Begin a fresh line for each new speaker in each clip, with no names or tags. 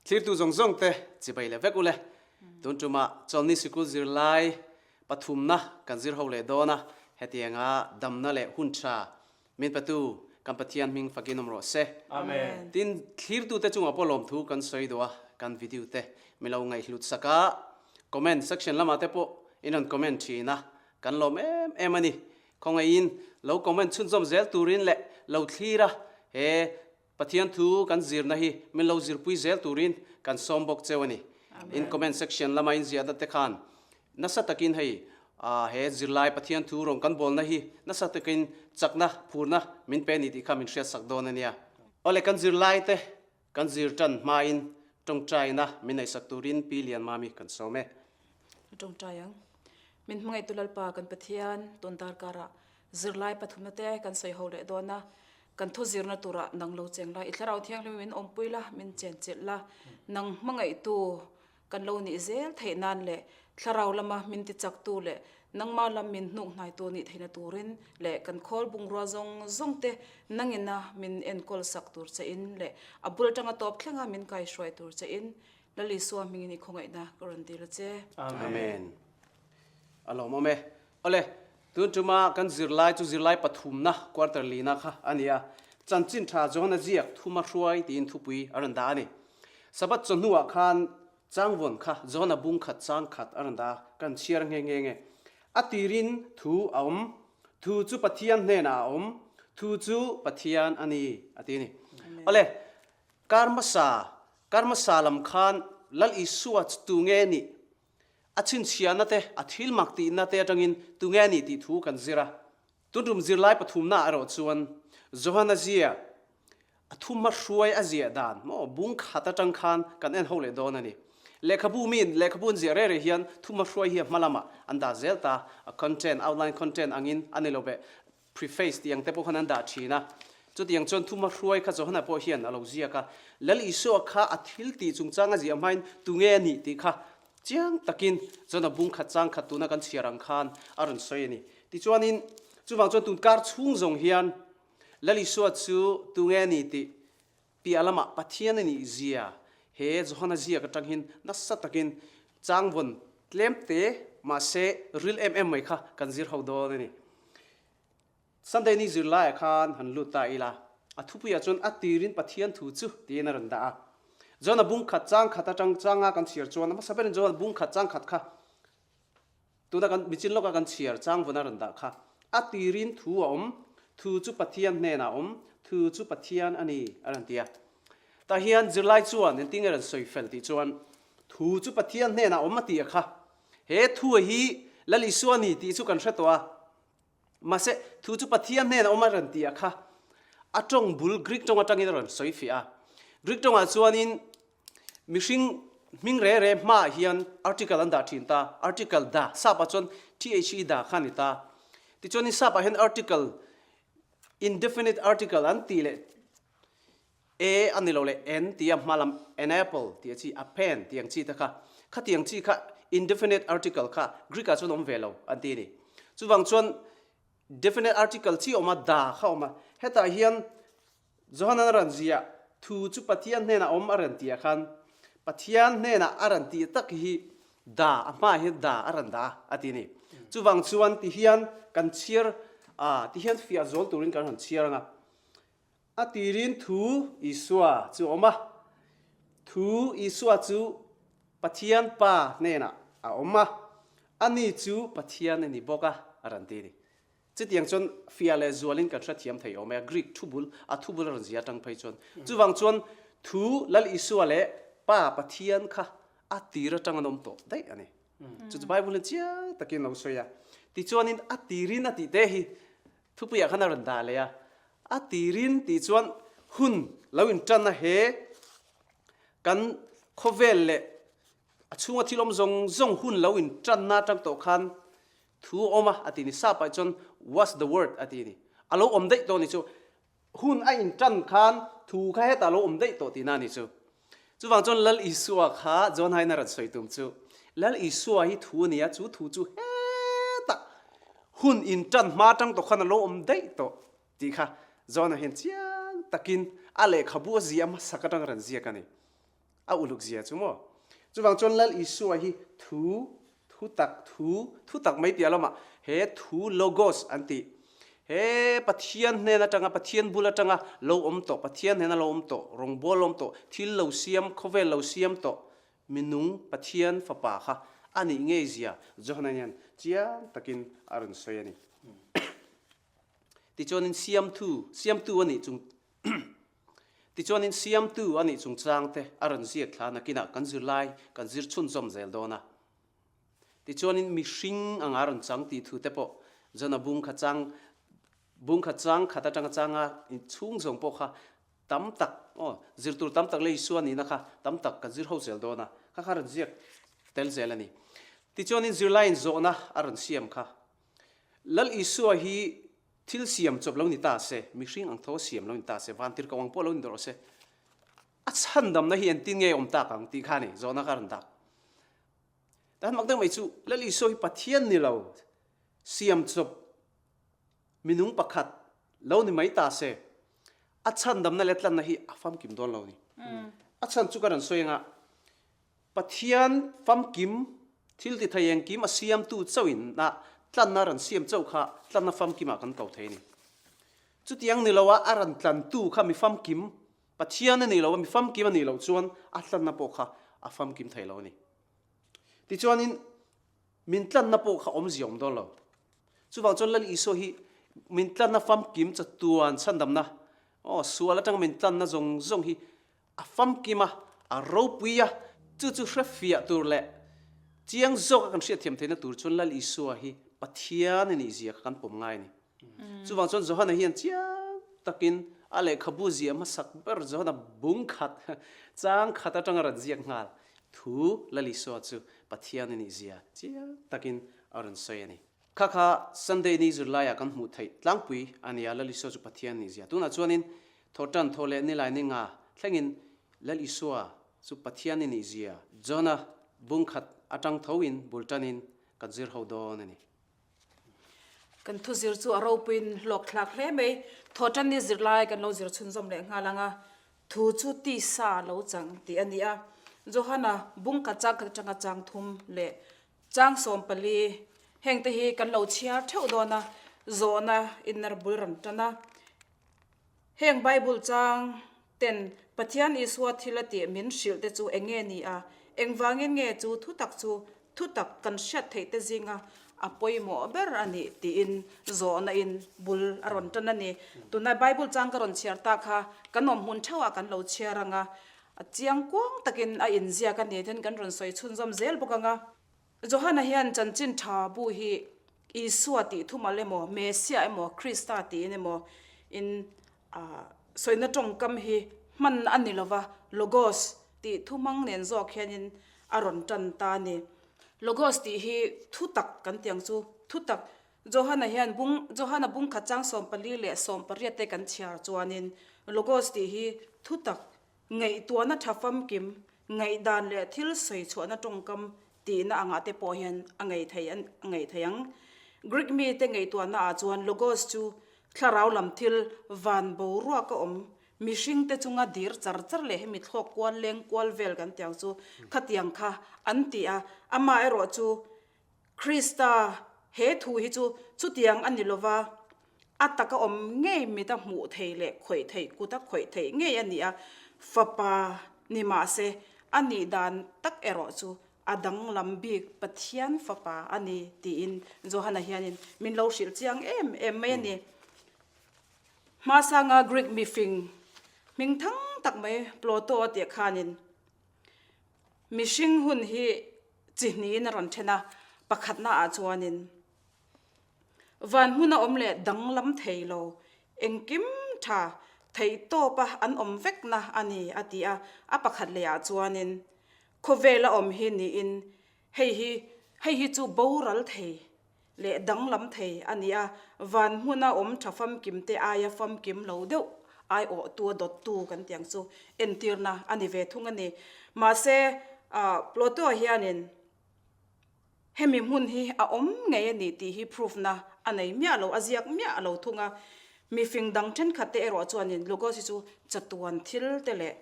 Thlirtu zawng zawng te chibai leh vek ule. Tun tumah Chawlni Sikul zirlai pathumna kan zir ho leh dawn a, hetianga damna leh hun tha min petu kan Pathian hming fakin awm rawh se.
Amen.
Tin, thlirtute chungah pawh lawmthu kan sawi duh a, kan video te min lo ngaihhlut sak a, comment section lamah te pawh in rawn comment thin a, kan lawm em em a ni. Khawngaihin lo comment chhunzawm zel turin leh lo thlir a, he Pathian thu kan zirna hi min lo zirpui zel turin kan sawm bawk cheu a ni. In comment section lama in ziahna te khan nasa takin hei he zirlai Pathian thu rawn kan bawlna hi nasa takin chakna, phurna min pe a ni tih kha min hriatsak dawn a nia. Awle kan zirlai te kan zir tan hmain tawngtaina min neihsak turin Pi Lianmami kan sawm e.
Tawngtai ang. Min hmangaihtu Lalpa kan Pathian tun darkarah zirlai pathumna te kan sawi ho leh dawn a. Kan thu zirna turah nang lo cheng la, i thlarau thianghlim min awmpui la, min chenchilh la, nang hmangaihtu kan lo nih zel theih nan leh thlarau lama min tichaktu leh nangma lam min hnuk hnaitu nih theihna turin leh kan khawl bungrua zawng zawng te nangina min enkawl sak tur che in leh a bul atanga tawp thlenga min kaihruai tur che in Lal Isua hmingin i khawngaihna ka rawn dil a che.
Amen. A lawmawm e. Awle, tun tuma kan zirlai chu zirlai pathumna, quarter lina kha a ni a. Chanchin tha Johana ziak thuma hruai tiin thupui a rawn dah a ni. Sabbath chawhnuah khan changvawn kha Johana bung khat chang khat a rawn dah a, kan chhiar nghe nghe nge. A tirin thu a awm, thu chu Pathian hnenah a awm, thu chu Pathian a ni, a ti a ni. Awle, kar hmasa, kar hmasa lam khan Lal Isua chu tu nge nih? A chhinchhiahna te, a thil mak tihna te atangin tunge a nih tih thu kan zir a. Tuntum zirlai pathumnaah erawh chuan Johana zia, a thumhma hruai a ziah dan maw bung khat atang khan kan en ho leh dawn a ni. Lehkhabu miin lehkhabu an ziah reh reh hian thumhma hruai hi a hma lamah an dah zel ta, a content, outline content angin a ni lo ve. Preface tih ang te pawh khan an dah thin a. Chutiang chuan thuma hruai kha Johana pawh hian a lo ziak a. Lal Isua kha a thil tih chungchang a ziah hmain tunge a nih tih kha chiang takin Johana bung khat chang khat tuna kan chhiar ang khan a rawn sawi a ni. Tichuanin chuvang chuan tun kar chhung zawng hian Lal Isua chu tunge a ni tih piah lamah Pathian a nih zia he Johana ziak atang hin nasa takin changvawn tlem te mahse ril em em mai kha kan zir ho dawn a ni. Sunday ni zirlaiah khan han lut ta ila, a thupuiah chuan a tirin Pathian thu chu tiin a rawn dah a. John-a bung khat chang khat atang changa kan chhiar chuan a hmasa berin John-a bung khat chang khat kha Tuna kan michin lawka kan chhiar changvun a rawn dah kha. A tirin thu a awm, thu chu Pathian hnenah a awm, thu chu Pathian a ni a rawn ti a. Tah hian zirlai chuan engtin nge a rawn sawi fel tih chuan thu chu Pathian hnenah a awm a tih a kha. He thu a hi Lal Isua a ni tih chu kan hre tawh a. Mahse, thu chu Pathian hnenah a awm a rawn tih a kha. A tawng bul Greek tawng atangin a rawn sawi fiah a. Greek tawngah chuanin Mihring hming re re hmaah hian article an dah thin ta, article da, sap ah chuan the da kha a ni ta. Tichuanin sap ah hian article, indefinite article an tih leh a a ni lo leh an tih a hma lam an apple tih a chi, a pen tih ang chi te kha, khatiang chi kha indefinite article kha Greek ah chuan awm ve lo an ti a ni. Chuvang chuan definite article chi a awm a, da kha a awm a, hetah hian Johanan a rawn ziah, Thu chu Pathian hnenah awm a rawn tih ah khan, Pathian hnenah a rawn tih tak hi da, a hmaah hian da a rawn dah a, a ti a ni. Chuvang chuan ti hian kan chhiar, ti hian fiah zual turin kan rawn chhiar ang a. A tirin thu Isua chu a awm a, thu Isua chu Pathian Pa hnenah a awm a, ani chu Pathian a ni bawk a, a rawn ti a ni. Chutiang chuan fiah leh zualin kan hrethiam thei awm e, Greek thu bul, a thu bul a rawn zia atang phei chuan. Chuvang chuan thu Lal Isua leh Pa Pathian kha a tir atang an awm tawh daih a ni. Chu chu Bible hian chiang takin a lo sawi a. Tichuanin a tirin a tih te hi thupuiah khan a rawn dah leh a. A tirin tih chuan hun lo intanna he kan khawvel leh a chhunga thil awm zawng zawng hun lo intanna atang tawh khan Thu a awm a, a ti ni. Sap ah chuan was the word a ti ni. A lo awm daih tawh ni chu. Hun a intan khan thu kha hetah a lo awm daih tawh tihna a ni chu. Chuvang chuan Lal Isua kha John Hain a rawn sawi tum chu, Lal Isua hi thu a ni a, chu thu chu hetah hun intan hma atang tawh khan a lo awm daih tawh tih kha John-a hian chiang takin a lehkhabu a ziah hmasak atang a rawn ziak a ni. A uluk zia chu maw? Chuvang chuan Lal Isua hi thu, thu tak, thu, thu tak mai piah lamah he thu logos an tih, he Pathian hnen atanga, Pathian bul atanga lo awm tawh, Pathian hnena lo awm tawh, rawngbâwl awm tawh, thil lo siam, khawvel lo siam tawh, minung Pathian Fapa kha a nih ngei zia Johana hian chiang takin a rawn sawi a ni. Tichuanin siamtu, siamtu a nih chung Tichuanin siamtu a nih chungchang te a rawn ziak thla nakinah kan zirlai kan zir chhunzawm zel dawn a. Tichuanin mihring anga rawn chang tih thu te pawh Jona bung kha chang bung kha chang khat atanga changa chhung zawng pawh kha tam tak aw zir tur tam tak leh Isua nihna kha tam tak kan zir ho zel dawn a, kha kha rawn ziak tel zel a ni. Tichuanin zirlaiin zawhna a rawn siam kha Lal Isua hi thil siam chawp lo ni ta se, mihring ang tho siam lo ni ta se, vantir ko ang pawh lo ni rawh se, a chhandamna hi engtin nge awm tak ang tih kha a ni, zawhna kha a rawn dak. Tan mak deuh mai chu Lal Isua hi Pathian ni lo, siam chawp minung pakhat lo ni mai ta se, a chhandamna leh tlanna hi a famkim dawn lo ni. A chhan chu ka rawn sawi anga, Pathian famkim, thil ti thei engkim a siamtu chauhin a tlanna rawn siam chauh kha tlanna famkimah kan ko thei a ni. Chutiang ni loa a rawn tlantu kha mi famkim, Pathian a nih loh a mi famkim a nih loh chuan a tlanna pawh kha a famkim thei lo a ni. Tichuanin min tlanna pawh kha awmzia awm dawn lo. Chuvang chuan Lal Isua hi min tlanna famkim chatuan chhandamna, aw sual atanga min tlanna zawng zawng hi A famkim a, a ropui a, chu chu hre fiah tur leh chiang zawka kan hriatthiam theihna tur chuan Lal Isua hi Pathian a nih zia kha kan pawm ngai a ni. Chuvang chuan Johana hian chiang takin a lehkhabu ziah hmasak ber Johana bung khat, chang khat atanga rawn ziak nghal thu Lal Isua chu Pathian a nih zia chiang takin a rawn sawi a ni. Kha kha Sunday ni zirlaiah kan hmuh theih tlangpui a nia, Lal Isua chu Pathian nih zia. Tunah chuanin Thawhtan thaw leh nilai ni nga thlengin Lal Isua chu Pathian i nih zia Jona bung khat atang thoin bul tanin kan zir ho dawn a ni.
Kan thuzir chu a ropuiin hlawk thlak hle mai. Thawhtan ni zirlai kan lo zir chhunzawm leh nghal ang a, thu chu tisa lo chang tih a ni a. Johana bung khat chang khat atanga chang thum leh Chang 14, Hengte hi kan lo chhiar theuh dawn a, zawhna inner bul rawn tan a. Heng Bible chang ten Pathian Isua thil a tih min hrilh te chu eng nge ni a, engvangin nge chu thutak chu thutak kan hriat theih te zinga a pawimawh ber a nih tiin zawhna in bul a rawn tan a ni. Tunlai Bible chang ka rawn chhiar ta kha kan awm hmun theuhah kan lo chhiar ang a, A chiang kuang takin a inziak a ni ten kan rawn sawi chhunzawm zel bawk ang a. Johana hian chanchin tha bu hi Isua tih thumal emaw, Messiah emaw, Krista tiin emaw in sawina tawngkam hi hman a ni lova, Logos tih thumang nen zawk hianin a rawn tan ta a ni. Logos tih hi thutak kan tih ang chu, thutak Johana hian bung Johana bung khat chang 14 leh 18 te kan chhiar chuanin Logos tih hi thutak Ngaihtuahna tha famkim, ngaihdan leh thil sawi chhuahna tawngkam tihna angah te pawh hian a ngaih thei a ngaih thei ang. Greek mite ngaihtuahna ah chuan logos chu thlarau lam thil van boruak a awm, mihring te chunga dir char char leh hemi thlawk kual leng kual vel kan tiang chu khatiang kha an ti a, amaherawh chu Krista, he thu hi chu chutiang a ni lova, a taka awm ngei mita hmuh thei leh khawih theih kuta khawih theih ngei a ni a, fapa ni mahse a nih dan tak erawh chu a danglam bik Pathian fapa a ni tiin Johana hianin min lo hrilh chiang em em mai a ni. Hmasanga Greek mifing hming thang tak mai Plato a tih khanin mihring hun hi chi hnihin a rawn then a, pakhatna ah chuanin van hmuna awm leh danglam thei lo engkim tha theih tawpa an awm vekna a ni a ti a, a pakhat leh ah chuanin khawvela awm hi niin hei hi hei hi chu boral thei leh danglam thei a ni a, van hmuna awm tha famkim te aia famkim lo deuh aiawhtu a dawttu kan tih ang chu entirna a ni ve thung a ni. Mahse, Plato-a hianin hemi hmun hi a awm ngei a ni tih hi proof-na a nei miah lo, a ziak miah lo thung a. Mifing dang thenkhat te erawh chuanin Logos hi chu chatuan thil te leh.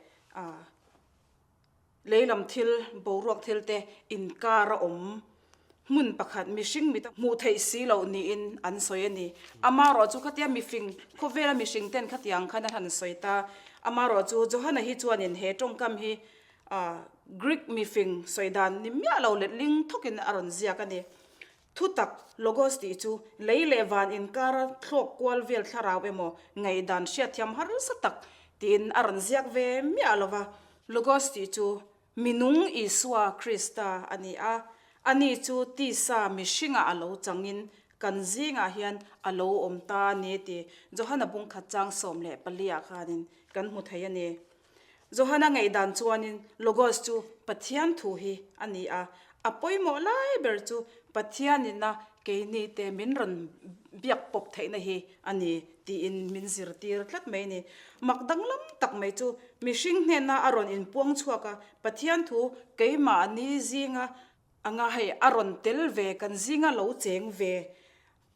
Lei lam thil, boruak thil te inkar a awm hmun pakhat mihring mit a hmuh theih si loh niin an sawi a ni. Amaherawh chu khatia mifing, khawvela mihring ten khatiang khan an han sawi ta. Amaherawh chu Johana hi chuanin he tawngkam hi Greek mifing sawi dan ni miah lo letling thawkin a rawn ziak a ni. Thutak, Logos tih chu lei leh van inkara thlawk kual vel thlarau emaw ngaihdan hriatthiam harsa tak tiin a rawn ziak ve miah lo va. Logos tih chu minung Isua Krista a ni a, ani chu tisa mihringah a lo changin kan zingah hian a lo awm ta a ni tih Johana bungkhat chang 14 ah khanin kan hmu thei a ni. Johana ngaihdan chuanin Logos chu Pathian thu hi a ni a, a pawimawh lai ber chu Pathianina keini te min rawn biak pawp theihna hi a ni tiin min zirtir tlat mai a ni. Mak danglam tak mai chu mihring hnena a rawn inpuang chhuak a, Pathian thu keimahni zinga anga hei a rawn tel ve, kan zinga lo cheng ve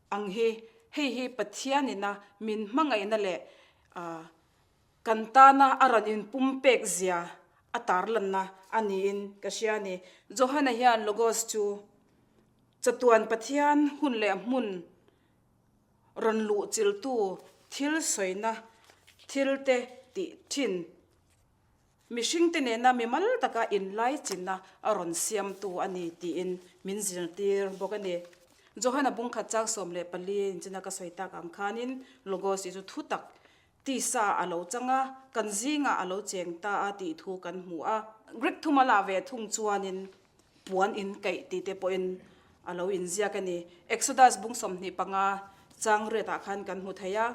ang hi, hei hi Pathianina min hmangaihna leh Kan tana a rawn inpumpek zia a tarlanna a niin ka hria a ni. Johana hian Logos chu chatuan Pathian hun leh hmun rawn luh chiltu thil sawina thil te tih thin mihringte nena mimal taka inlaichinna a rawn siamtu a ni tiin min zirtir bawk a ni. Johana bungkhat chang 14 inchina ka sawi tak ang khanin Logos hi chu thutak Tisa a lo chang a, kan zingah a lo cheng ta a tih thu kan hmu a. Greek thuma lah ve thung chuanin puan in kaih tih te pawhin a lo inziak a ni. Exodus bung 25 chang riatah khan kan hmu thei a.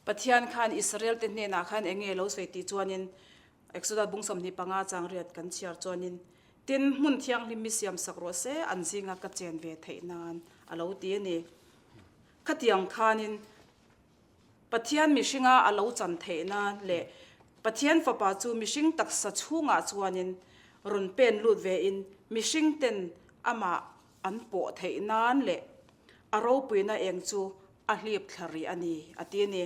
Pathian khan Israel te hnenah khan eng nge lo sawi tih chuanin Exodus bung 25 chang riat kan chhiar chuanin, Tin, hmun thianghlim mi siam sak rawh se, an zinga ka chen ve theih nan a lo ti a ni. Khatiang khanin Pathian mihringa a lo chan theih nan leh Pathian Fapa chu mihring taksa chhungah chuanin rawn pen lut vein mihring ten amah an pawh theih nan leh a ropuina eng chu a hlip thla rih a ni, a ti a ni.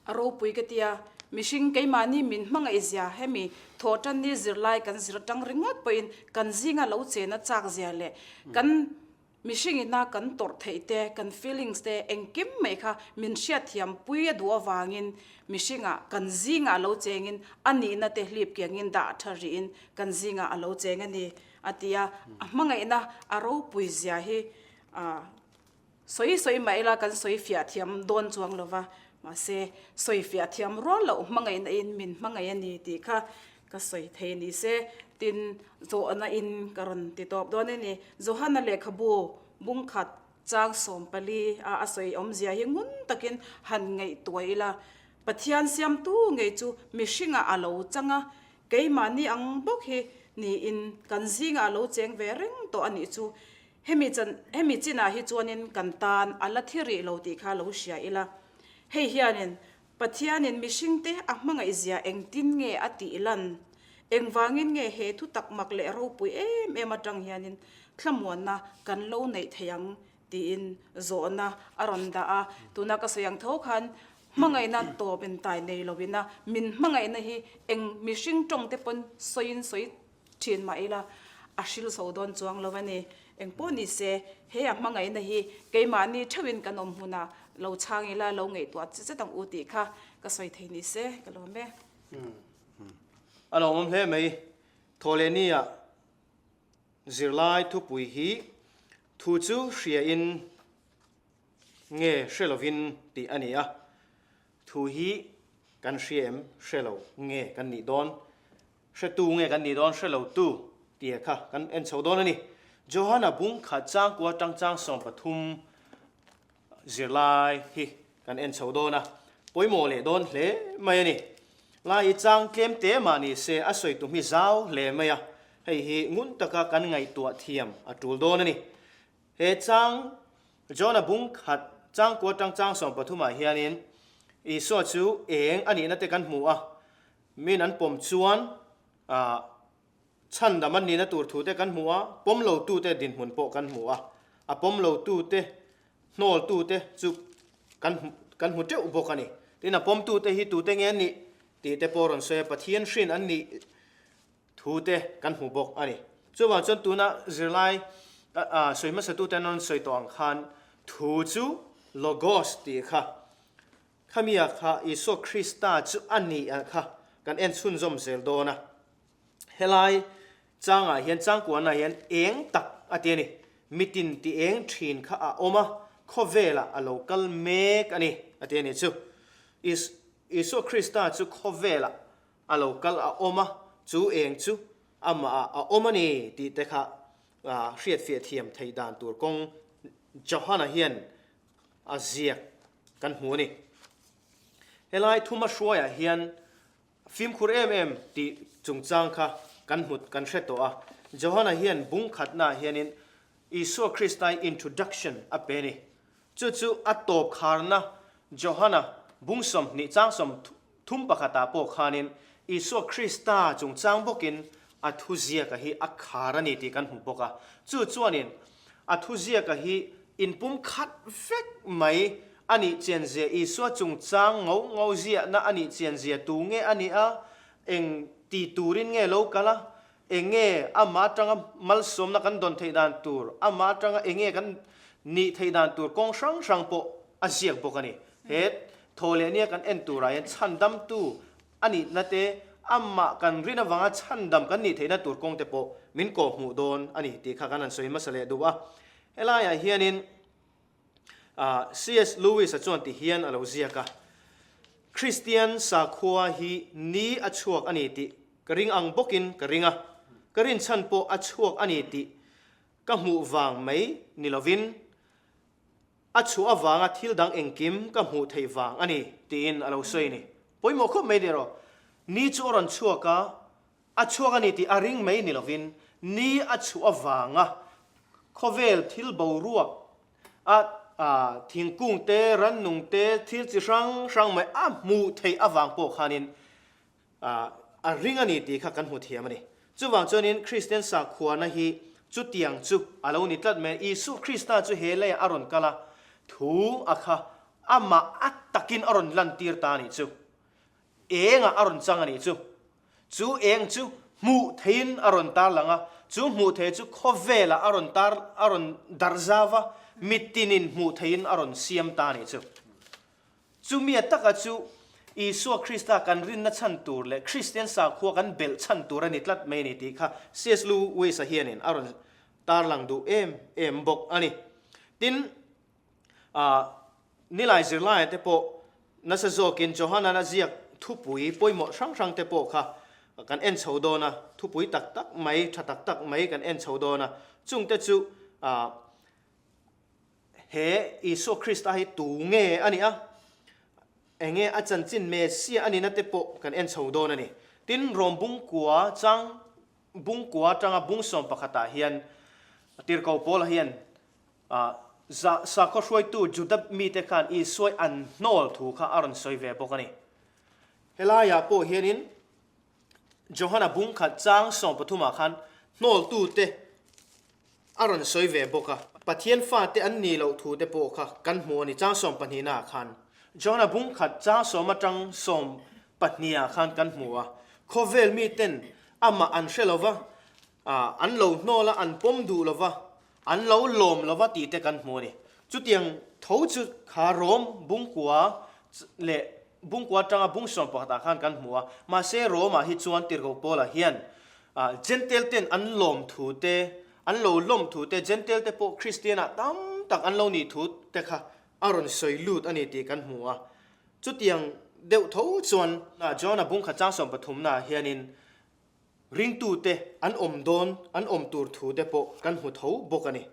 A ropui ka tia, mihring keimahni min hmangaihzia hemi thawhtanni zirlai kan zir atang ringawt pawhin kan zinga lo chena chakzia leh kan Mihring ina kan tawrh theih te, kan feelings te engkim mai kha min hriatthiam pui a duh avangin mihringah kan zingah a lo chengin a nihna te hlip kiangin dah tha rihin kan zingah a lo cheng a ni a ti a. A hmangaihna a ropui zia hi sawi sawi mah ila kan sawi fiah thiam dawn chuang lo va, mahse sawi fiah thiam rual loh hmangaihna in min hmangaih a ni tih kha Ka sawi thei ni se, tin zawhna in ka rawn ti tawp dawn a ni. Johana lehkhabu bungkhat chang 14 a a sawi awmzia hi ngun takin han ngaihtuah ila, Pathian siamtu ngei chu mihringah a lo chang a, keimahni ang bawk hi niin kan zingah a lo cheng ve reng tawh a nih chu. Hemi chan hemi chinah hi chuanin kan tan a la thi rih lo tih kha lo hria ila. Hei hianin Pathianin mihringte a hmangaihzia engtin nge a tih lan? Engvangin nge he thu tak mak leh ropui em em atang hianin thlamuanna kan lo neih theih ang? tiin zawhna a rawn dah a. Tuna ka sawi ang tho khan hmangaihna tawp intai nei lovin a min hmangaihna hi eng mihring tawng te pawn sawiin sawi Thin mah ila a hril zo dawn chuang lo a ni. Engpawh ni se, he a hmangaihna hi keimahni theuhin kan awm hmunah lo chhang ila lo ngaihtuah chi zet ang u tih kha ka sawi thei ni se ka lawm e.
A lawmawm hle mai. Thawhlehnia zirlai thupui hi thu chu hriain nge hre lovin tih a ni a. Thu hi kan hria em hre lo nge kan nih dawn? Hretu nge kan nih dawn hre lo tu tih kha kan en chho dawn a ni. Johana bung khat changkua tang chang 13 zirlai hi kan en chho dawn a, pawimawh leh dawn hle mai a ni. Lai i chang tlem te mah ni se a sawi tu hmi zau hle mai a, hei hi ngun taka kan ngaihtuah thiam a tul dawn a ni. He chang Johna bung khat changkua tang chang 13 ah hianin Isua chu eng a nihna te kan hmu a, Min an pawm chuan chhandam an nihna tur thute kan hmu a, pawm lotute dinhmun pawh kan hmu a, a pawm lotute, hnawltute chu kan kan hmu teuh bawk a ni. Tin, a pawmtute hi tute nge an nih tih te pawh rawn sawi a, Pathian hrin an nih. Thu te kan hmu bawk a ni. Chuvang chuan tuna zirlai sawi hmasatute an rawn sawi tawh ang khan thu chu Logos tih kha Khamia kha Isua Krista chu a ni ah kha kan en chhunzawm zel dawn a. Helai changah hian changkuanah hian eng tak a ti a ni. Mitin ti eng thin kha a awm a, khawvelah a lo kal mek a ni a ti a ni chu. Isua Krista chu khawvelah a lo kal a awm a, chu eng chu amah ah a awm a ni tih te kha hriatfiah thiam theih dan tur kawng Johana hian a ziak kan hmu a ni. Helai thuma hruaiah hian fimkhur em em tih chungchang kha kan hmu kan hre tawh a. Johana hian bung khatnaah hianin Isua Kristai introduction a pe a ni. Chu chu a tawp kharna Johana bung 20 chang sawm thum pakhatah pawh khanin Isua Krista chungchang bawkin a thuziaka hi a khar a ni tih kan hmu bawk a. Chu chuanin a thuziaka hi inpum khat vek mai a nih chianzia, Isua chungchang ngo ngo ziahna a nih chianzia tu nge a nih a, eng ti turin nge lo kal a, Eng nge amah atanga malsawmna kan dawn theih dan tur, amah atanga eng nge kan nih theih dan tur kawng hrang hrang pawh a ziak bawk a ni. He thaw leh nia kan en turah hian chhandamtu a nihna te, amah kan rin avanga chhandam kan nih theihna tur kawng te pawh min kawhhmuh dawn a ni tih kha kan han sawi hmasa leh duh a. Helaiah hianin CS Lewis-a chuan ti hian a lo ziak a, Kristian sakhua hi ni a chhuak a ni tih ka ring ang bawkin ka ring a, ka rinchhan pawh a chhuak a ni tih ka hmuh vang mai ni lovin a chhuah avanga thil dang engkim ka hmuh theih vang a ni tiin a lo sawi a ni. Pawimawh khawp mai ni rawh. Ni chu a rawn chhuak a, A chhuak a ni tih a ring mai ni lovin ni a chhuah avanga khawvel thil boruak a thingkung te, rannung te, thil chi hrang hrang mai a hmuh theih avang pawh khanin a ring a ni tih kha kan hmu thiam a ni. Chuvang chuanin Kristian sakhuana hi chutiang chu a lo ni tlat mai. Isua Krista chu he leiah a rawn kal a, thu a kha amah a takin a rawn lantir ta a nih chu. Engah a rawn chang a nih chu. Chu eng chu hmuh theihin a rawn tar lang a, chu hmuh thei chu khawvelah a rawn tar a rawn darh zau va, mitinin hmuh theihin a rawn siam ta a nih chu. Chumia taka chu Isua Krista kan rinna chhan tur leh Kristian sakhua kan belh chhan tur a ni tlat mai a ni tih kha CS Lewis-a hianin a rawn tarlang duh em em bawk a ni. Tin, A nilai zirlaia te pawh nasa zawkin Johanan a ziak thupui pawimawh hrang hrang te pawh kha kan en chho dawn a, thupui tak tak mai, tha tak tak mai kan en chho dawn a. Chung te chu he Isua Krista hi tu nge a nih a, enge a chanchin Messiah a nihna te pawh kan en chho dawn a ni. Tin, Rom bungkua chang bungkua atanga bung sawm pakhatah hian Tirhkoh Paula hian Sakhaw hruaitu Juda mite khan Isuai an hnawl thu kha a rawn sawi ve bawk a ni. Helaiah pawh hianin Johana bung khat chang 13 ah khan hnawltute a rawn sawi ve bawk a. Pathian fate an nih loh thu te pawh kha kan hmu a ni chang 12 ah khan. Johana bung khat chang sawm atang 12 ah khan kan hmu a. Khawvel miten amah an hre lo va, An lo hnawl a, an pawm duh lo va, an lo lawm lo va tih te kan hmu a ni. Chutiang tho chu kha Rom bungkua leh bungkua atanga bung sawm pakhatah khan kan hmu a. Mahse Romah hi chuan Tirhkoh Paula hian Jentail ten an lawm thu te, an lo lawm thu te, Jentail te pawh Kristianah tam tak an lo nih thu te kha a rawn sawi lut a ni tih kan hmu a. Chutiang deuh tho chuan John-a bungkhat chang sawm pathumnaah hianin Ringtute an awm dawn, an awm tur thu te pawh kan hmu tho bawk a ni.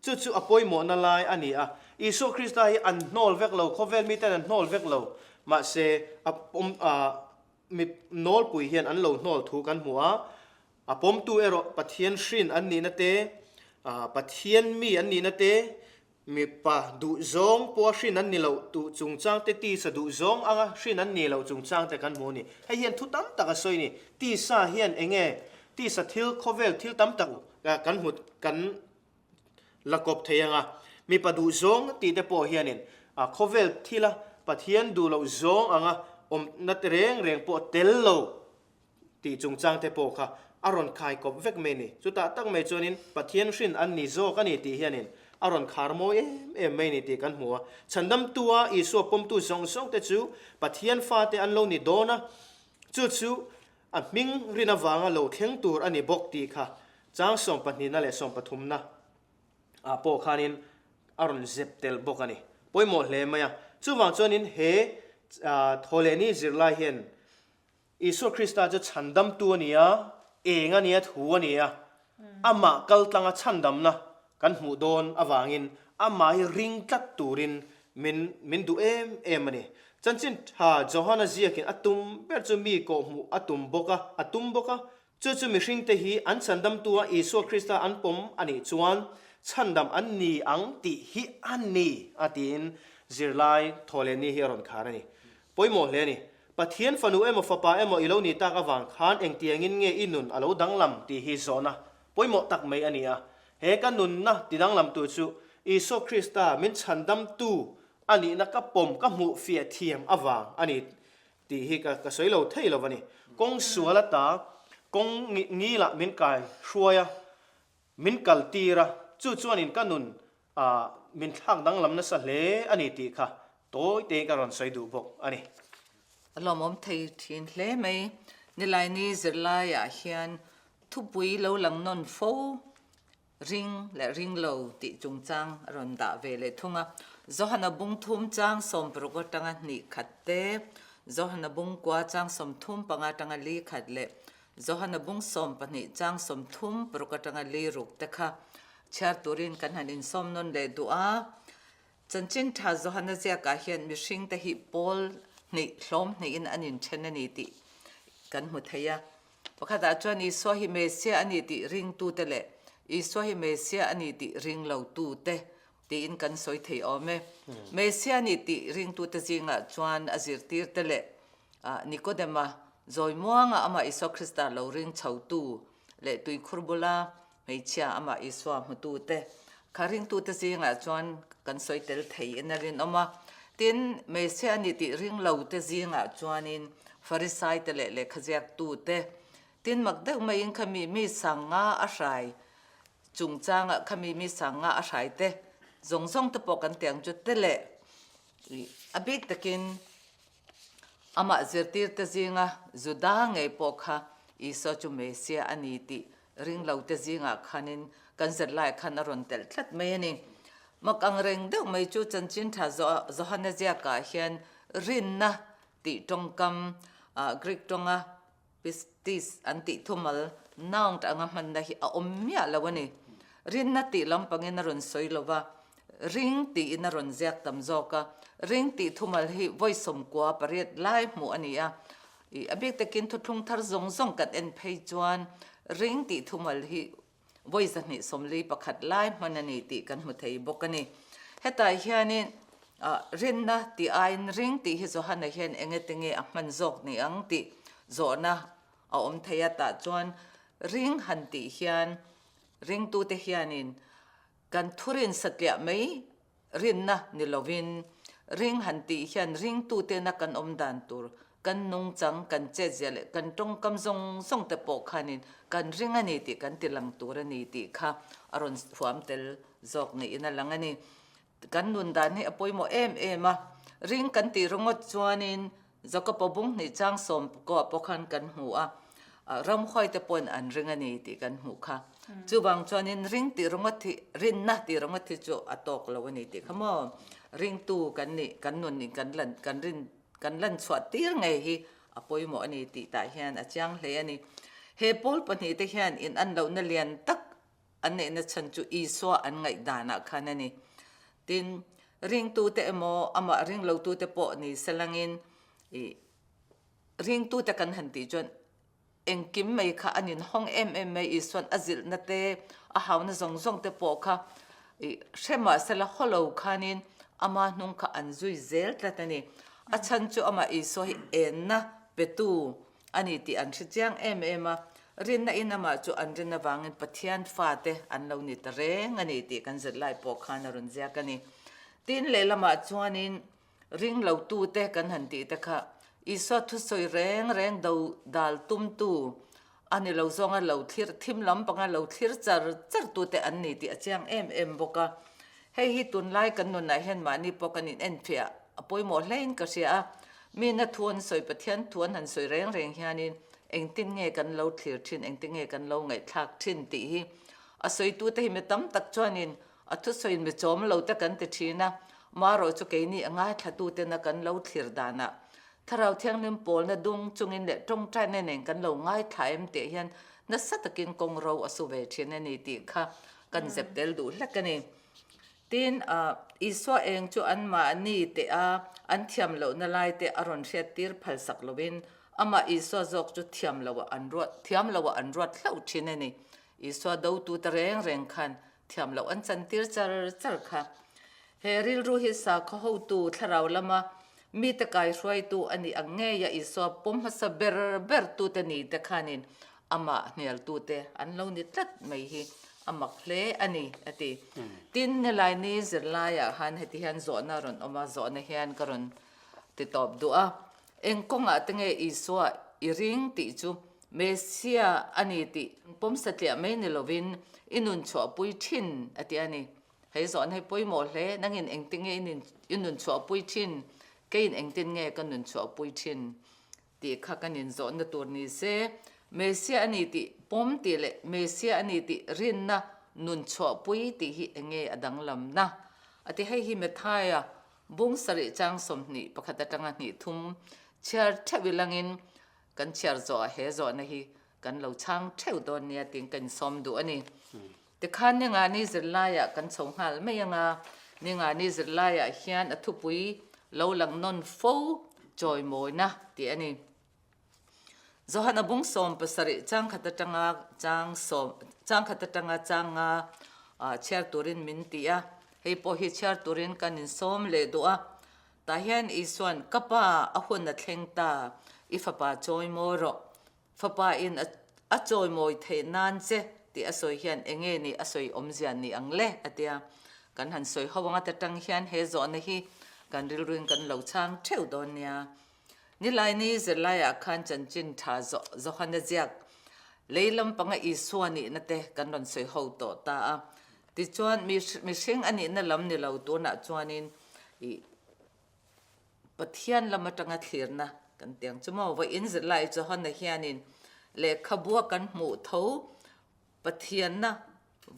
Chu chu a pawimawhna lai a ni a. Isua Krista hi an hnawl vek lo, khawvel miten an hnawl vek lo. Mahse, a pawm, a mi nawlpui hian an lo hnawl thu kan hmu a. A pawmtu erawh Pathian hrin an nihna te, Pathian mi an nihna te, Mipa duhzawng pawha hrin an ni loh tuh chungchangte tisa duhzawng anga hrin an nih loh chungchangte kan hmu a ni. Hei hian thu tam tak a sawi a ni. Tisa hian eng nge tisa thil, khawvel thil tam tak kan hmu kan la kawp thei ang a. Mipa duhzawng tih te pawh hianin khawvel thila Pathian duh loh zawng anga awmna te reng reng pawh tel lo tih chungchangte pawh kha. a rawn khai kawp vek mai a ni. Chutah tak mai chuanin Pathian hrin an ni zawk a ni tih hianin a rawn khar mawi em em mai a ni tih kan hmu a. Chhandamtua Isua pawmtu zawng zawng te chu Pathian fate an lo ni dawn a, chu chu a hming rin avanga lo thleng tur a ni bawk tih kha chang sawmpahnihna leh sawmpathumna ah pawh khanin a rawn zep tel bawk a ni. Pawimawh hle mai a. Chuvang chuanin he thawhlehni zirlai hian Isua Krista chu chhandamtu a ni a, eng a nia thu a ni a, amah kaltlanga chhandamna kan hmuh dawn avangin amah hi ring tlat turin min min duh em em a ni. Chanchin tha Johana ziakin a tum ber chu mi kawhhmuh a tum bawk a, a tum bawk a. Chu chu mihringte hi an chhandamtua Isua Krista an pawm a nih chuan chhandam an ni ang tih hi a ni a tiin zirlai thawhlehni hi a rawn khar a ni. Pawimawh hle a ni. Pathian fanu emaw fapa emaw i lo ni tak avang khan engtiangin nge i nun a lo danglam tih hi zawhna pawimawh tak mai a ni a. He ka nunna tidanglamtu chu Isua Krista min chhandamtu a nihna ka pawm ka hmuh fiah thiam avang a ni Tih hi ka ka sawi lo thei lo a ni. Kawng sual ata kawng ngilah min kai hruai a, min kal tir a, chu chuanin ka nun ah min thlak danglam nasa hle a ni tih kha tawi tein ka rawn sawi duh bawk a ni.
A lawmawm thei thin hle mai. Nilaini zirlaiah hian thupui lo lang nawn fo Ring leh ring lo tih chungchang a rawn dah ve leh thung a. Johana bung thum chang sawmparuk atanga hnih khat te, Johana bung kua chang 35 atanga li khat leh Johana bung 12 chang 36 atanga li ruk te kha chhiar turin kan han insawm nawn leh duh a. Chanchin tha Johana ziakah hian mihring te hi pawl hnih hlawm hnihin an inthen a ni tih kan hmu thei a. Pakhatah chuan Isua hi Messiah a ni tih ringtute leh Isua hi Messiah a ni tih ring lotute tiin kan sawi thei awm e. Messiah a ni tih ringtute zingah chuan a zirtirte leh Nikodema zawi muanga amah Isua Krista lo ring chhotu leh tuikhur bula hmeichhia amah Isua hmutute kha ringtute zingah chuan kan sawi tel thei in a rinawm a. Tin, Messiah a ni tih ring lote zingah chuanin Farisaite leh lehkhaziaktute tin mak deuh maiin khami mi sanga a hrai chungchangah khami mi sanga a hraite zawng zawng te pawh kan ti ang chu te leh a bik takin Amah zirtirte zinga Juda ngei pawh kha Isua chu Messiah a ni tih ringlote zingah khanin kan zirlaiah khan a rawn telh tlat mai a ni. Mak ang reng deuh mai chu Chanchin Tha Johana ziakah hian rinna tih tawngkam, Greek tawnga Pistis an tih thumal noun anga hmanna hi a awm miah lo a ni. Rinna tih lampangin a rawn sawi lo va, ring tiin a rawn ziak tam zawk a. Ring tih thumal hi vawi 98 lai hmuh a ni a. I a bik takin thuthlung thar zawng zawng kan en phei chuan ring tih thumal hi vawi 241 lai hman a ni tih kan hmu thei bawk a ni. Hetah hianin rinna tih aiin ring tih hi Johana hian enge te nge a hman zawk ni ang tih zawhna a awm thei a, tah chuan ring han tih hian ringtute hianin kan thurin satliah mai Rinna ni lovin, ring han tih hian ringtutena kan awm dan tur, kan nungchang, kan chetzia leh kan tawngkam zawng zawng te pawh khanin kan ring a ni tih kan ti lang tur a ni tih kha a rawn huam tel zawk niin a lang a ni. Kan nun dan hi a pawimawh em em a, ring kan tih ringawt chuanin Jakob-a bung hnih chang sawm kawh pawh khan kan hmu a, ramhuai te pawhin an ring a ni tih kan hmuh kha. Chuvang chuanin ring tih ringawt hi, rinna tih ringawt hi chu a tawk lo a ni tih kha maw? Ringtu kan nih, kan nun in kan lan, kan rin, kan lan chhuah tir ngei hi a pawimawh a ni tih tah hian a chiang hle a ni. He pawl pahnihte hian in an lohna lian tak An neihna chhan chu Isua an ngaihdanah khan a ni. Tin, ringtute emaw, amah ringlotute pawh ni selangin i ringtute kan han tih chuan engkim mai kha an inhawng em em mai, Isua'n a zilhna te, a hauna zawng zawng te pawh kha i hre mahsela haw lo khanin ama hnung kha an zui zel tlat a ni. A chhan chu amah Isua hi enna petu A ni tih an hre chiang em em a, rinna in amah chu an rin avangin Pathian fate an lo ni ta reng a ni tih kan zirlai pawh khan a rawn ziak a ni. Tin, lehlamah chuanin ring lotute kan han tih te kha Isua thusawi reng reng do dal tumtu. A ni lo zawnga lo thlir, thim lampanga lo thlir char char tute an ni tih a chiang em em bawk a. Hei hi tunlai kan nunah hian mahni pawh kan inenfiah a pawimawh hlein ka hria a. Mina thu an sawi, Pathian thu an han sawi reng reng hianin engtin nge kan lo thlir thin, engtin nge kan lo ngaihthlak thin tih hi a sawitute hi mi tam tak chuanin a thusawiin mi chawm lo te kan ti thin a. Marawh chu keini a ngaithlatutena kan lo thlir danah Thlarau Thianghlim pawlna dung chungin leh tawngtaina nen kan lo ngaithla em tih hian nasa takin kawng ro a su ve thin a ni tih kha kan zep tel duh hlek a ni. Tin, Isua eng chu anmahni teh a an thiam lohna lai te a rawn hriat tir phal sak lovin amah Isua zawk chu thiam loh an ruat thiam loh an ruat hlauh thin a ni. Isua dotute reng reng khan thiam loh an chan tir char char kha. He rilru hi sakhaw hotu thlarau lama mite kaihruaitu a nih ang ngeia Isua pawm hmasa ber ber tute ni te khanin amah hnialtute an lo ni tlat mai hi a mak hle a ni, a ti. Tin, Nilaini zirlaiah khan heti hian zawhna a rawn awm a, zawhna hian ka rawn ti tawp duh a. Eng kawngah te nge Isua i ring tih chu Messia a ni tih pawm satliah mai ni lovin i nun chhuahpui thin, a ti a ni. Hei zawhna hi pawimawh hle, nangin engtin nge i nun chhuahpui thin, keiin engtin nge ka nun chhuahpui thin tih kha kan inzawhna tur ni se. Messia a ni tih pawm tih leh Messia a ni tih rinna nun chhuahpui tih hi eng nge a danglamna? A ti hei hi Mathaia bung sarih chang 20 pakhat atanga hnih thum chhiar theuh ilangin kan chhiar zawhah he zawhna hi kan lo chhang theuh dawn nia tiin ka insawm duh a ni. Tikhan Ningani zirlaiah kan chho nghal mai ang a, Ningani zirlaiah hian a thupui lo lang nawn fo chawimawina tih a ni. Johana bung 70 changkhat atanga chang sawm changkhat atanga changa chhiar turin min ti a, hei pawh hi chhiar turin kan insawm leh duh a. Tah hian Isua'n, Ka Pa, a hun a thleng ta, i fapa chawimawi rawh. Fapa in a chawimawi theih nan che tih a sawi hian eng nge ni a sawi awmzia ni ang le? a ti a. Kan han sawi ho anga ta tang hian he zawhna hi kan rilruin kan lo chhang theuh dawn nia. Nilaini zirlaiah khan chanchin tha Johana ziak lei lampanga Isua nihna te kan rawn sawi ho tawh ta a. Tichuan mihring a nihna lam ni lo tunah chuanin ih Pathian lam atanga thlirna kan ti ang chu maw? Vawiin zirlai Johana hianin lehkhabua kan hmuh tho Pathianna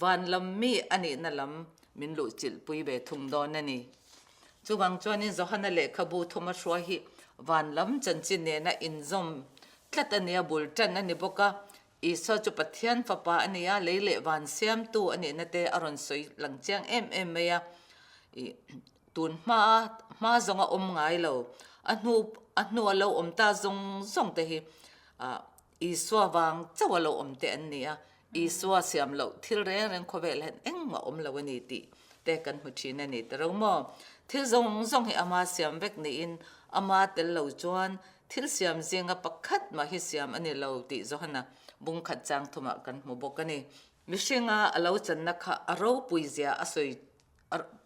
van lam mi a nihna lam min luhchilhpui ve thung dawn a ni. Chuvang chuanin Johana lehkhabu thuma hruai hi van lam chanchin nena inzawm tlat a nia, bul tan a ni bawk a. Isua chu Pathian fapa a ni a, lei leh van siamtu a nihna te a rawn sawi lang chiang em em mai a. Tun hma hma zawnga awm ngai lo, a hnu a hnu a lo awm ta zawng zawng te hi ah Isua vang chauh a lo awm te an ni a, Isua siam loh thil reng reng khawvel hian engmah awm lo a ni tih te kan hmu thin a ni ta ro maw? Thil zawng zawng hi ama siam vek niin ama tel lo chuan thil siam zinga pakhat mah hi siam a ni lo tih Johana bungkhat chang thumah kan hmu bawk a ni. Mihringa a lo channa kha a ropui zia a sawi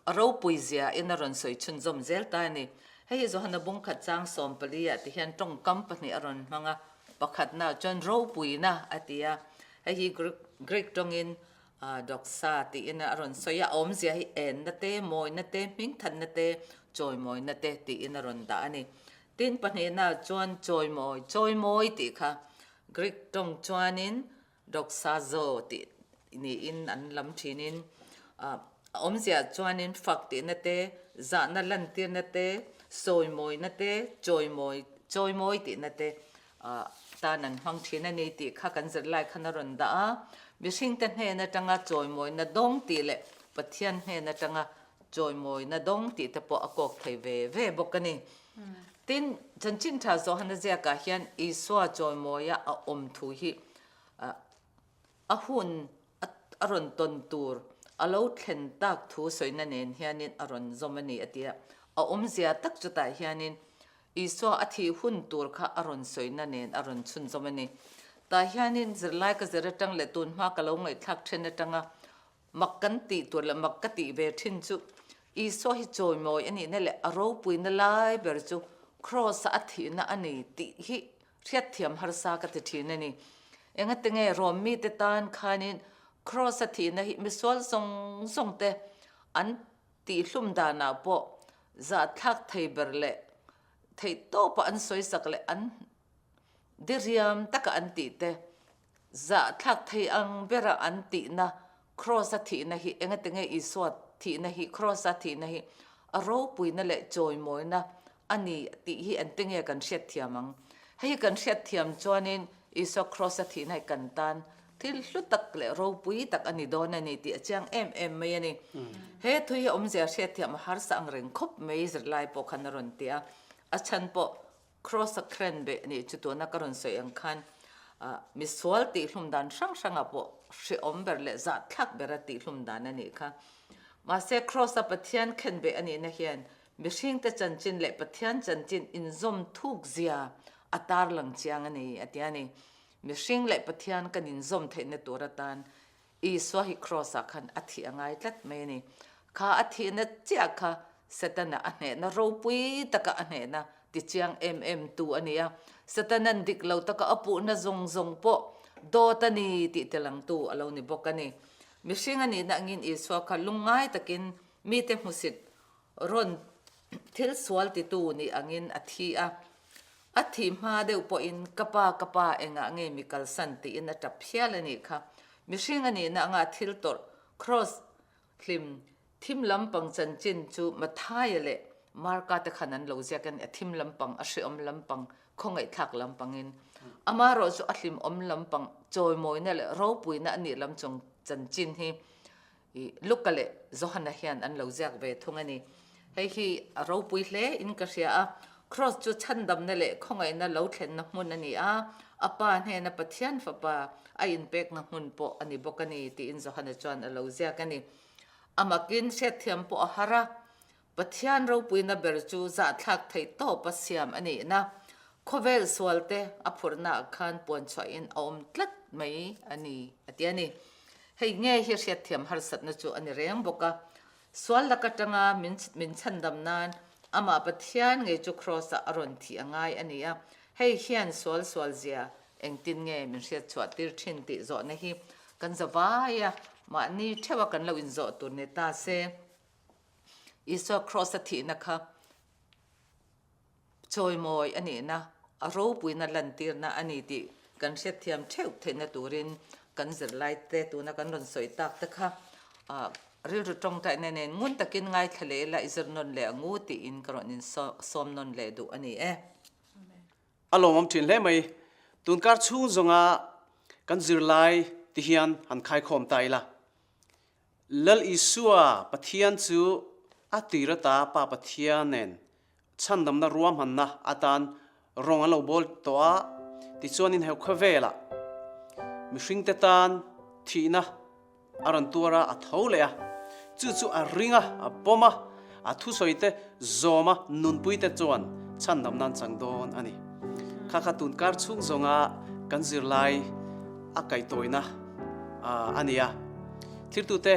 A ropui zia in a rawn sawi chhunzawm zel ta a ni. Hei hi Johana bungkhat chang 14 ah ti hian tawngkam pahnih a rawn hmang a, pakhatna chuan ropuina a ti a, hei hi Greek tawngin doxa tiin a rawn sawi a, a awmzia hi enna te, mawina te, hmingthanna te, chawimawina te tiin a rawn dah a ni. Tin pahnihna chuan chawimawi, chawimawi tih kha Greek tawng chuanin Doxazo tih niin an lam thinin a awmzia chuanin fak tihna te, zahna lantirna te, sawimawina te, chawimawi chawimawi tihna te tan an hmang thin a ni tih kha kan zirlai khan a rawn dah a. Mihringte hnen atanga chawimawina dawng tih leh Pathian hnen atanga chawimawina dawng tih te pawh a kawk thei ve ve bawk a ni. Tin, chanchin tha Johana ziakah hian Isua chawimawia a awm thu hi a hun a rawn tawn tur a lo thlen tak thu sawina nen hianin a rawn zawm a ni a ti a. A awmzia tak chutah hianin Isua a thih hun tur kha a rawn sawina nen a rawn chhunzawm a ni. Tah hianin zirlai ka zir atang leh tunhma ka lo ngaihthlak then atanga Mak kan tih tur leh mak ka tih ve thin chu Isua hi chawimawi a nihna leh a ropuina lai ber chu Kraws-a a thihna a ni tih hi hriatthiam harsa ka ti thin a ni. Engate nge Rom mite tan khanin Kraws-a thihna hi misual zawng zawng te an tihhlum danah pawh zahthlak thei ber leh theih tawpa an sawisak leh an diriam taka an tih te zahthlak thei ang bera an tihna Kraws-a thihna hi engate nge Isua thihna hi Kraws-a thihna hi a ropuina leh chawimawina a ni tih hi engte nge kan hriatthiam ang? Hei hi kan hriatthiam chuanin Isua Kraws-a thihna hi kan tan thil hlu tak leh ropui tak a ni dawn a ni tih a chiang em em mai a ni. He thu hi awmzia hriatthiam a harsa ang reng khawp mai zirlai pawh khan a rawn ti a, a chhan pawh Kraws a khren beh nih chu tuna ka rawn sawi ang khan misual tihhlum dan hrang hrangah pawh hrehawm ber leh zahthlak bera tihhlum dan a nih kha. Mahse Kraws a Pathian khen beh a nihna hian mihringte chanchin leh Pathian chanchin inzawm thuk zia a tarlang chiang a ni a ti a ni. Mihring leh Pathian kan inzawm theihna tur atan Isua hi Kraws-ah khan a thih a ngai tlat mai a ni. Kha a thihna chiah kha Setana a hnehna ropui taka a hnehna tichiang em em tu a ni a. Setana'n dik lo taka a puhna zawng zawng pawh dawt a ni tih tilangtu a lo ni bawk a ni. Mihring a nihna angin Isua kha lungngai takin mite hmusit rawn thil sual titu nih angin a thi a. A thih hma deuh pawhin, Ka pa, ka pa, engah nge mi kalsan? tiin a tap hial a nih kha. Mihring a nihna anga thil tawrh, kraws, hlim, thim lampang chanchin chu Mathaia leh Marka te khan an lo ziak a ni, a thim lampang, a hreawm lampang, khawngaihthlak lampangin. Amaherawh chu a hlimawm lampang, chawimawina leh ropuina a nih lam chung chanchin hi I Luka leh Johana hian an lo ziak ve thung a ni. Hei hi a ropui hle in ka hria a, Kraws chu chhandamna leh khawngaihna lo thlenna hmun a ni a, a Pa hnena Pathian Fapa a inpekna hmun pawh a ni bawk a ni tiin Johana chuan a lo ziak a ni. A makin hriatthiam pawh a har a, Pathian ropuina ber chu zahthlak theih tawpa siam a nihna, khawvel sualte a phurhnaah khan puanchhuahin a awm tlat mai a ni, a ti a ni. Hei nge hi hriatthiam harsatna chu a ni reng bawk a. Sual lak atanga min min chhandam nan amah Pathian ngei chu Kraws-ah a rawn thih a ngai a ni a. Hei hian sual sual zia engtin nge min hriatchhuah tir thin tih zawhna hi kan za vai a, mahni theuha kan lo inzawh tur ni ta se. Isua Kraws-a thihna kha chawimawi a nihna, a ropuina lantirna a ni tih kan hriatthiam theuh theihna turin kan zirlaite tuna kan rawn sawi tak te kha rilru tawngtaina nen ngun takin ngaithla leh ila i zir nawn leh ang u tiin ka rawn insawm nawn leh duh a ni e.
A lawmawm thin hle mai. Tunkar chhung zawnga kan zirlai ti hian han khaikhawm ta ila. Lal Isua Pathian chu a tir ata Pa Pathian nen chhandamna ruahmanna atan rawng an lo bawl tawh a, tichuanin he khawvelah mihringte tan thihna a rawn tuar a, a tho leh a, chu chu a ring a, a pawm a, a thusawite zawm a, nunpuite chuan chhandamna an chang dawn a ni. Kha kha tunkar chhung zawnga kan zirlai a kaitawina a ni a. Thiltute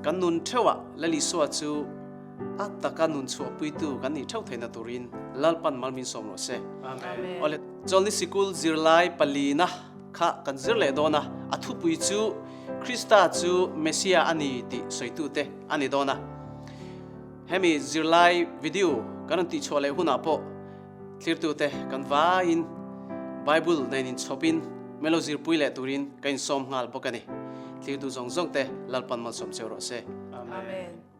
kan nun theuhah Lal Isua chu a taka nun chhuahpuitu kan nih theuh theihna turin Lalpan mal min sawm rawh se. Amen. Awle, Chawlni Sikul zirlai palina kha kan zir leh dawn a, a thupui chu Krista chu Messia a ni tih sawitute a ni dawn a. Hemi zirlai video kan rawn tihchhuah leh hunah pawh Thlirtute kan vaiin Bible nen inchhawpin melo zirpui leh turin ka insawm nghal bawk a ni. Thlirtu zawng zawngte Lalpan malsawm cheu rawh se.
Amen.